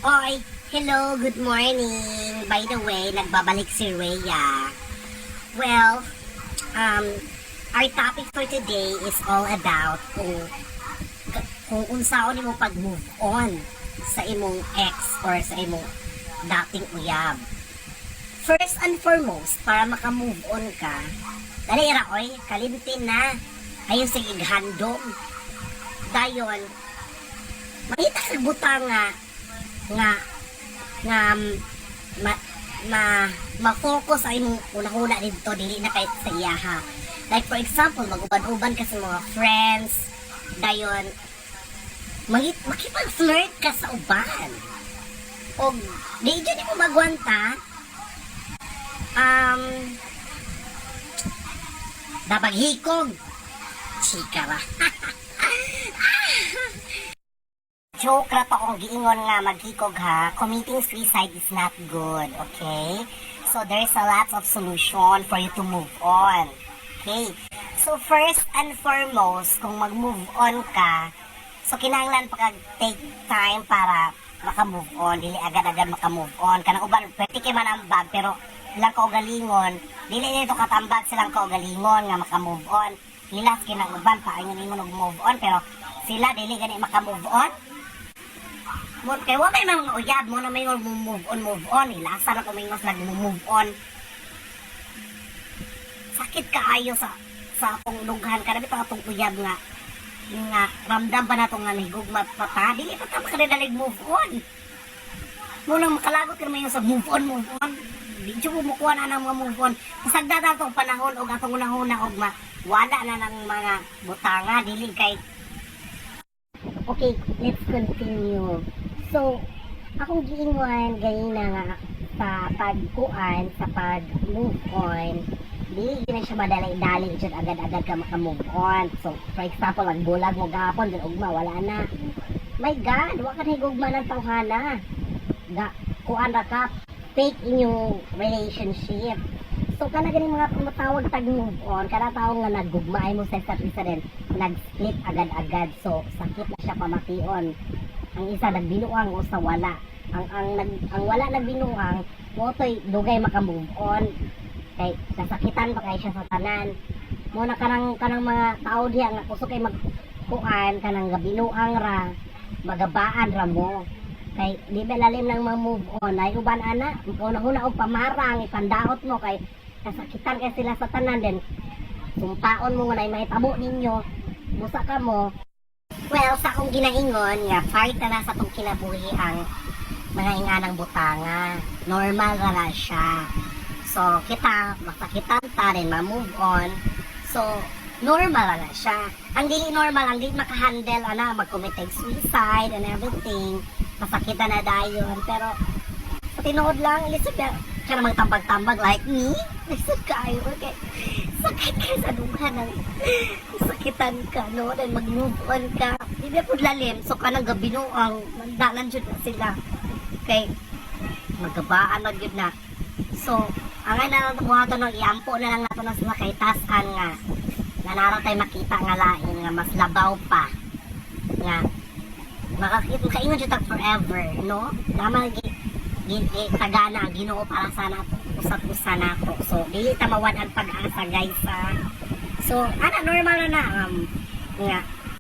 Oy, hello, good morning. By the way, nagbabalik si Rhea. Well, our topic for today is all about kung unsaon nimo pag-move on sa imong ex or sa imong dating uyab. First and foremost, para maka-move on ka, dali ra oy, kalimtin na. Ayon sa handom. Dayon, mangita kag butang nga ma, ma ma-focus sa imong una-una didto, dili na kay sa iyaha. Like for example, mag-uban-uban ka sa mga friends, dayon makipag-flirt ka sa uban. Og di jud mo magwanta, dabag hikog. Chika ba? Joke ra to akong giingon nga maghikog ha. Committing suicide is not good, okay? So there's a lot of solution for you to move on. Okay? So first and foremost, kung mag-move on ka, so kinahanglan pa kag take time para maka-move on, dili agad-agad maka-move on. Kanang uban pwede kay manambag pero ilang kaugalingon, dili nito katambag silang kaugalingon nga maka-move on. Hilas kinang uban pa ingon-ingon og move on pero sila dili gani maka-move on. Mo kay wa may mga uyab mo na may move on, move on, ilasa na ko sila move on. Sakit kaayo sa akong dughan kada bitaw atong uyab nga nga ramdam pa nato nga nahigugma pa ta, dili pa ta makadadalig move on. Mo nang makalagot ka naman yung sa move on, move on. Di jud mo mukuha na ng mga move on. Pasagda na atong panahon og atong unahuna og ma wala na ng mga butanga dili kay. Okay, let's continue. So, akong giingon ganina nga sa pagkuan, sa pag-move on, dili gyud na siya madali-dali jud agad-agad ka maka-move on. So, for example, magbulag mo gahapon, then ugma, wala na. My God, wa ka nahigugma ng tawhana. Ga, kuan ra ka, fake inyong relationship. So, kana ganing mga matawag tag move on, kana tao nga naggugmaay mo sa isa't isa din, nag-split agad-agad. So, sakit na siya pamation. Ang isa nagbinuang o sa wala. Ang wala nagbinuang, mo to'y dugay maka-move on. Kay nasakitan pa kay siya sa tanan. Mo na kanang mga tao diha nga kusog kay magkuan kanang gabinuang ra, magabaan ra mo. Kay di ba lalim ng ma-move on ay uban ana, una-una og pamarang ipandaot mo kay kasakitan kay sila sa tanan, then sumpaon mo nga na mahitabo ninyo, busa ka mo. Well, sa akong ginaingon nga part na sa atong kinabuhi ang mga inganang butanga. Normal ra na siya. So, kita, masakitan ta rin, ma-move on. So, normal ra na siya. Ang dili normal, ang dili makahandle, ana, mag-commit og suicide and everything. Masakitan na dayon. Pero, sa tinuod lang, lisod na, siya na magtambag-tambag like me. Lisod kaayo. Okay. Sakit ka sa dughan ng sakitan ka, no? Then mag-move on ka. Di ba pud lalim? So, kanang gabinuang, mandalan jud na sila. Kay, magabaan man gyud na. So, ang ay na buhaton ng iampo na lang nato na sila kay tasan nga nga nara tay makita nga lain nga mas labaw pa nga makakit makaingon jud tag forever, no? Naman gi tagana ang Ginoo para sa nato, usap-usa nato. So dili ta mawad ang pag-asa, guys, ha. So ana, normal na na nga.